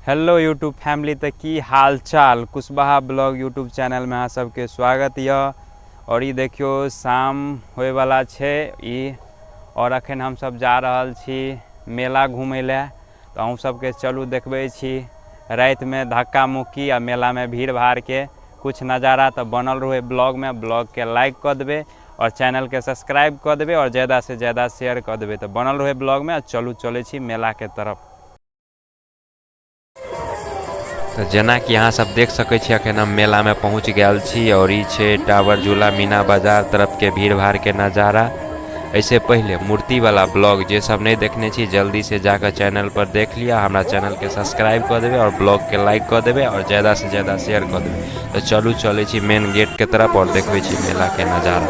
Hello YouTube family, तऽ की हाल चाल। कुशवाहा ब्लॉग यूट्यूब चैनलमे अहाँ सबके स्वागत यऽ। और ई देखियौ शाम होइवला छै ई, और अखन हमसब जा रहल छी मेला घुमै लए। तऽ अहूँ सबके चलू देखबै छी रातिमे धक्का मुक्की आ मेलामे भीड़ भाड़के कुछ नजारा। तऽ बनल रहू ब्लॉगमे, ब्लॉगके लाइक कऽ देबै और चैनलके सब्सक्राइब कऽ देबै और ज्यादासँ ज्यादा शेयर कऽ देबै। तऽ बनल रहू ब्लॉगमे आ चलू चलै छी मेलाके तरफ। तऽ जेनाकि अहाँ सब देख सकै छी अखन हम मेलामे पहुँच गेल छी और ई छै टावर झूला मीना बाजार तरफके भीड़ भाड़के नजारा। एहिसँ पहिले मूर्तिवला ब्लॉग जे सब नहि देखने छी जल्दीसँ जाकऽ चैनलपर देख लिअ, हमरा चैनलके सब्सक्राइब कऽ देबै और ब्लॉगके लाइक कऽ देबै और ज्यादासँ ज्यादा शेयर कऽ देबै। तऽ चलू चलै छी मेन गेटके तरफ और देखबै छी मेलाके नजारा।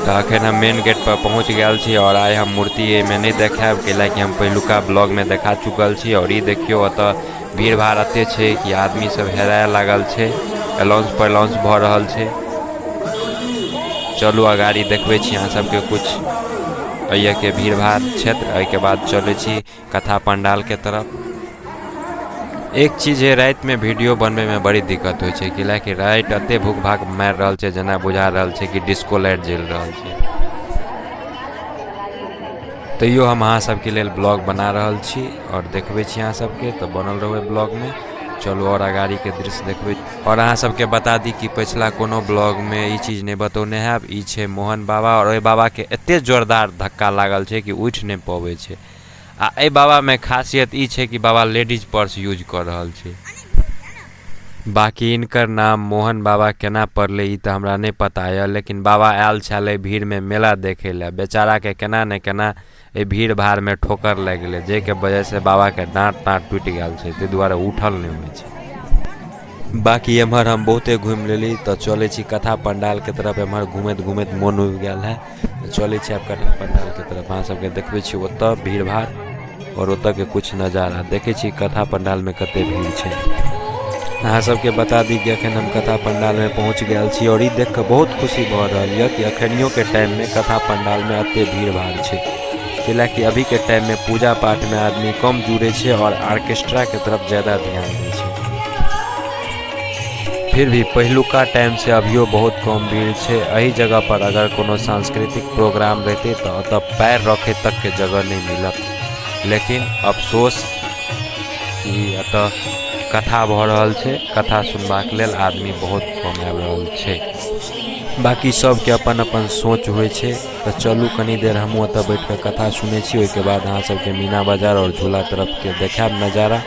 तऽ अखन हम मेन गेट पर पहुँच गेल छी और आइ हम मूर्ति एहिमे नहि देखायब, कैलाकि हम पहिलुका ब्लॉगमे देखा चुकल छी। और ई देखियौ एतऽ भीड़ भाड़ एते छै कि आदमी सब हेराय लागल छै, अलाउंस पलाउंस भऽ रहल छै। चलू अगाड़ी देखबै छी अहाँ सबके कुछ एहिके भीड़ भाड़ क्षेत्र। एहिके बाद चलै छी कथा पंडालके तरफ। एक चीज है, रातिमे वीडियो बनबैमे बड़ी दिक्कत होइ छै, कैलाकि राति एते भूख भाग मारि रहल छै जेना बुझा रहल छै कि डिस्को लाइट जलि रहल छै। तैयो हम अहाँ सबके लेल ब्लॉग बना रहल छी आओर देखबै छी अहाँ सबके, तऽ बनल रहबै ब्लॉगमे। चलू आओर अगाड़ीके दृश्य देखबै। आओर अहाँ सबके बता दी कि पछिला कोनो ब्लॉगमे ई चीज नहि बतौने हैब, ई छै मोहन बाबा और ओहि बाबाके एते जोरदार धक्का लागल छै कि उठि नहि पबै छै। आ एहि बाबामे खासियत ई छै कि बाबा लेडीज पर्स यूज कऽ रहल छै। बाँकी इनकर नाम मोहन बाबा केना पड़लै ई तऽ हमरा नहि पता यऽ, लेकिन बाबा आयल छलै भीड़मे मेला देखै लए, बेचाराके केना ने केना एहि भीड़ भाड़मे ठोकर लागि गेलै, जाहिके वजहसँ बाबाके डाँट ताँट टूटि गेल छै, ताहि दुआरे उठल नहि होइ छै। बाँकी एम्हर हम बहुते घुमि लेली, तऽ चलै छी कथा पंडालके तरफ। एम्हर घुमैत घुमैत मोन उबि गेल है, तऽ चलै छी आब कथा पंडालके तरफ। अहाँ सबके देखबै छी ओतऽ भीड़ भाड़ आओर ओतऽके कुछ नजारा। देखै छी कथा पंडालमे कते भीड़ छै। अहाँ सबके बता दी कि अखन हम कथा पंडालमे पहुँच गेल छी और ई देख कऽ बहुत खुशी भऽ रहल यऽ कि अखनियोके टाइममे कथा पंडालमे एते भीड़ भाड़ छै, कैलाकि अभीके टाइममे पूजा पाठमे आदमी कम जुड़ै छै और ऑर्केस्ट्राके तरफ ज्यादा ध्यान दै छै। फिर भी पहिलुका टाइम से अभियो बहुत कम भीड़ छै। एहि जगह पर अगर कोनो सांस्कृतिक प्रोग्राम रहतै तऽ ओतऽ पैर रखै तकके जगह नहि मिलत, लेकिन अफसोस कि एतऽ कथा भऽ रहल छै, कथा सुनबाक लेल आदमी बहुत कम आबि रहल छै। बाँकी सबके अपन अपन सोच होइ छै। तऽ चलू कनी देर हमहूँ एतऽ बैठ कऽ कथा सुनै छी, ओहिके बाद अहाँ सबके मीना बाजार आओर झूला तरफके देखायब नजारा।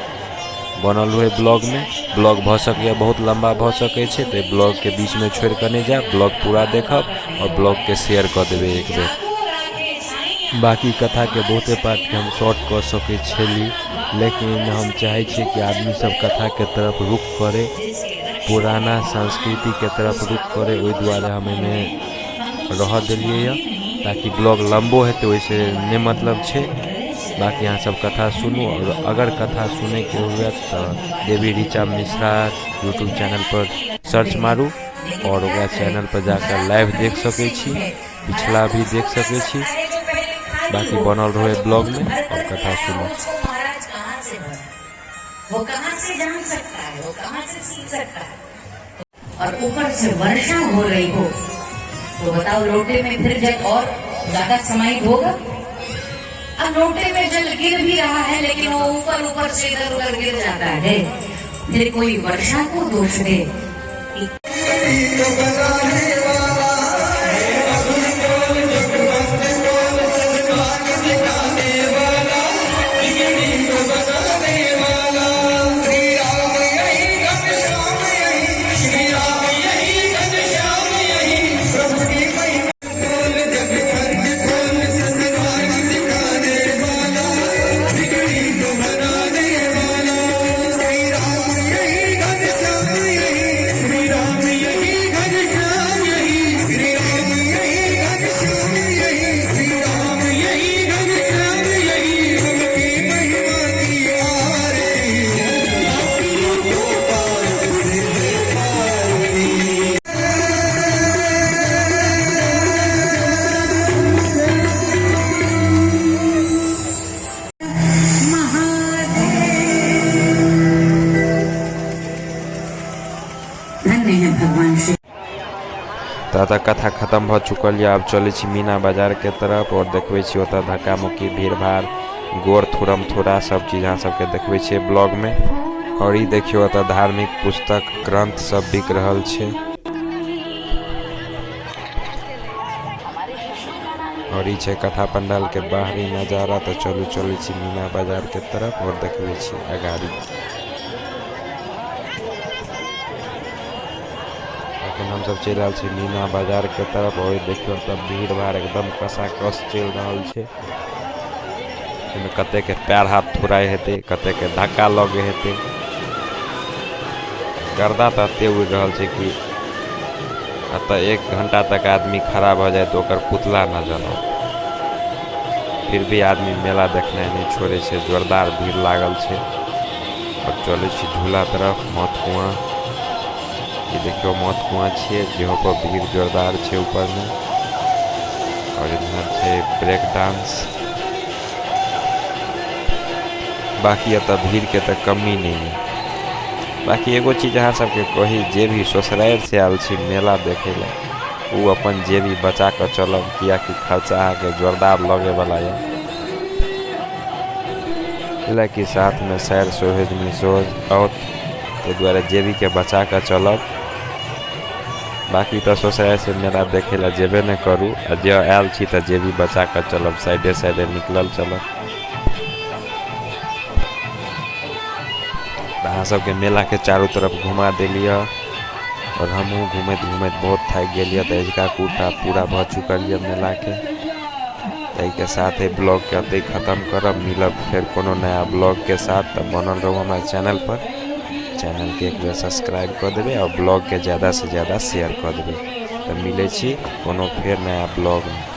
बनल रहै ब्लॉगमे। ब्लॉग भऽ सकैए बहुत लम्बा भऽ सकै छै, तऽ ब्लॉगके बीचमे छोड़ि कऽ नहि जायब, ब्लॉग पूरा देखब आओर ब्लॉगके शेयर कऽ देबै एक बेर। बाँकी कथाके बहुते पार्टके हम शॉर्ट कऽ सकै छली, लेकिन हम चाहै छियै कि आदमी सब कथाके तरफ रुख करै, पुराना संस्कृतिके तरफ रुख करै, ओहि दुआरे हम एहिमे रहऽ देलियै यऽ, ताकि ब्लॉग लम्बो हेतै ओहिसँ नहि मतलब छै। बाँकी अहाँ सब कथा सुनू और अगर कथा सुनैके हुए तऽ देवी ऋचा मिश्रा यूट्यूब चैनल पर सर्च मारू और ओकरा चैनल पर जाकर लाइव देख सकै छी, पिछला भी देख सकै छी। बाकी बनल रहू ब्लॉग में और कथा सुनू। वो कहाँ से जान सकता है, वो कहाँ से सीख सकता है। और ऊपर से वर्षा हो रही हो तो बताओ लोटे में फिर जल और ज्यादा समाहित होगा। अब लोटे में जल गिर भी रहा है लेकिन वो ऊपर ऊपर से इधर उधर गिर जाता है, फिर कोई वर्षा को दोष दे। तऽ एतऽ कथा खतम भऽ चुकल यऽ। आब चलै छी मीना बाजारके तरफ आओर देखबै छी ओतऽ धक्का मुक्की भीड़ भाड़ गोर थुरम थुरा सब चीज अहाँ सबके देखबै छियै ब्लॉगमे। आओर ई देखियौ एतऽ धार्मिक पुस्तक ग्रंथ सब बिक रहल छै। और ई छै कथा पंडाल के बाहरी नजारा। तऽ चलू चलै छी मीना बाजार के तरफ और देखबै छी अगाड़ी। अखन हमसब चलि रहल छी मीना बाजार के तरफ और देखियौ तऽ भीड़ भाड़ एकदम कसाकस चलि रहल छै। एहिमे कते के पैर हाथ थुराइ हेतै, कते के धक्का लगे हेतै। गर्दा तऽ एते उड़ि रहल छै कि एतऽ 1 घंटा तक आदमी खड़ा भऽ जाय तऽ ओकर पुतला नजर औत। फिर भी आदमी मेला देखनाइ नहि छोड़ै छै। जोरदार भीड़ लागल छै। और चलै छी झूला तरफ। मौत कुआं, ई देखियौ मौत कुआं छियै, जेहो पर भीड़ जोरदार छै ऊपर में। और इधर छै ब्रेक डांस। बाकी एतऽ भीड़ के तऽ कमी नहि है। बाकी एगो चीज अहाँ सबके कही, जे भी ससुरारि से आयल छी मेला देखै लए ओ अपन जेबी बचा कऽ चलब, कियाकि खर्चा अहाँके जोरदार लगे वाला यऽ। कैलाकि साथमे सारि सोहेजनी सेहो आओत, ताहि दुआरे जेबीके बचा कऽ चलब। बाकी तऽ ससुरारि से मेला देखै लए जेबे नहि करू, आ जे आयल छी तऽ जेबी बचा कऽ चलब, साइडे साइडे निकलल चलब। अहाँ सबके मेलाके चारू तरफ घुमा देलियै और हमहूँ घुमैत घुमैत बहुत थाकि गेलियै। तऽ अजुका कोटा पूरा भऽ चुकल यऽ मेलाके। ताहिके साथ एहि ब्लॉगके एतहि खतम करब। मिलब फेर कोनो नया ब्लॉगके साथ। तऽ बनल रहू हमरा चैनलपर। चैनलके एक बेर सब्सक्राइब कऽ देबै आओर ब्लॉगके ज्यादासँ ज्यादा शेयर कऽ देबै। तऽ मिलै छी कोनो फेर नया ब्लॉगमे।